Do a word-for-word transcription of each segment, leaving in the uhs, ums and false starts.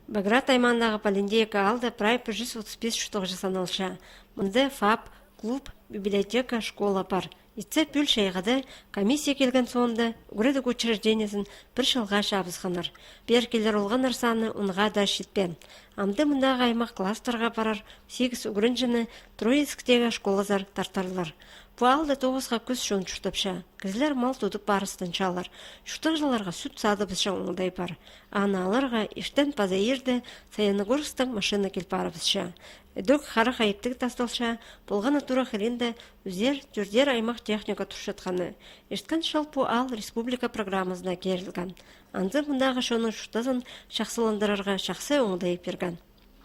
Баграт аймаандағы Полендеевка аалда прай пір чӱс отыс пис чуртағҷы саналча. Мында ФАП, клуб, библиотека, школа пар. Итсе пӱӱл чайғыда, комиссия килген соонда, ӱгредіг учреждениезін пір чылға чабысханнар. Пеер килер олғаннар саны онға даа читпеен. Амды мындағы аймах класстарға парар сигіс ӱгренҷіні Троицктегі школазар тартарлар. Пу аалда тоғысха кӱс чон чуртапча. Кізілер мал тудып парыстанчалар. Чуртағҷыларға сӱт садыбысчаң оңдай пар. Аны аларға иртен паза иирде Саяногорсктаң машина кил парыбысча. Ідӧк харах айыптығ тасталча, полған на тура хыринда ӱзер, тӧртер аймах техника турчатханы. Ирткен чыл пу аал республика программазына кирілген. Анзы мындағы чонның чуртазын чахсыландырарға чахсы оңдай пирген.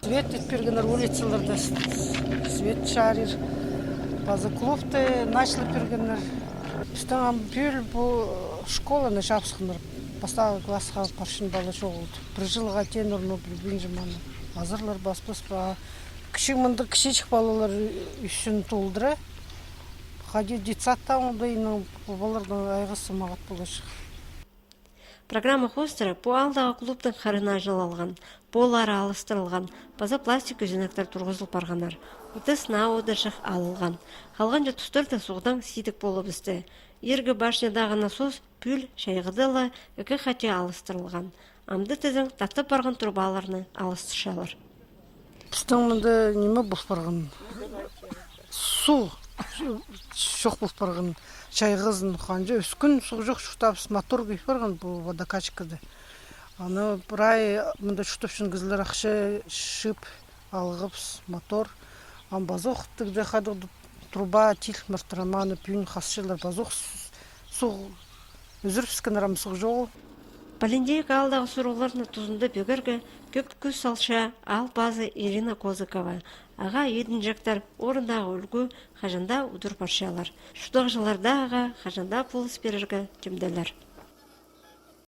Свет ит пиргеннер улицаларда, с-, свет чарир. Паза клубты начала пиргеннер. Пістің ам пӱӱл пу школаны чабысханнар. Пастағы классха парчаң пала чоғыл. Пір чылға теен орны пілбинчем аны. Азырлар паспас па. Кічіг мында кічіҷек палалар ӱсӱн толдыра. Хайди детсадта оңдайның, палаларның айғазы маңат поларҷых. Программа хоостыра пу аалдағы клубтың хырына чылалған, поллары алыстырылған, паза пластик ӱзенектер турғызыл парғаннар. Отыс наа одырҷах алылған. Халғанҷы тустарда суғдаң сидік полыбысты. Иргі башнядағы насос пӱӱл чайғыда ла ікі хати алыстырылған. Амды тізең тартып парған турбаларны алыстырчалар. Пістің мында ниме пол парған? Суғ чох пол парған. Чайғызын ханҷа ӱс кӱн суғ чох чуртапчабыс, мотор кӧй парған пу водокачкада. Аны прай мында чуртапчаң кізілер ахча чыып алғабыс мотор. Ам пазох тігде хайдағ труба тил мартыраманы пӱӱн хасчалар, пазох суғ ӱзӱрібіскеннер, ам суғ чоғыл. Полендеевка аалдағы сурығларны тузында пӧгерге кӧп кӱс салча аал пазы Ирина Козыкова. Ағаа идінҷектер орындағы ӱлгӱ, хаҷан даа удур парчалар. Чуртағҷылар даа ағаа хаҷан даа полыс пирерге тимделер.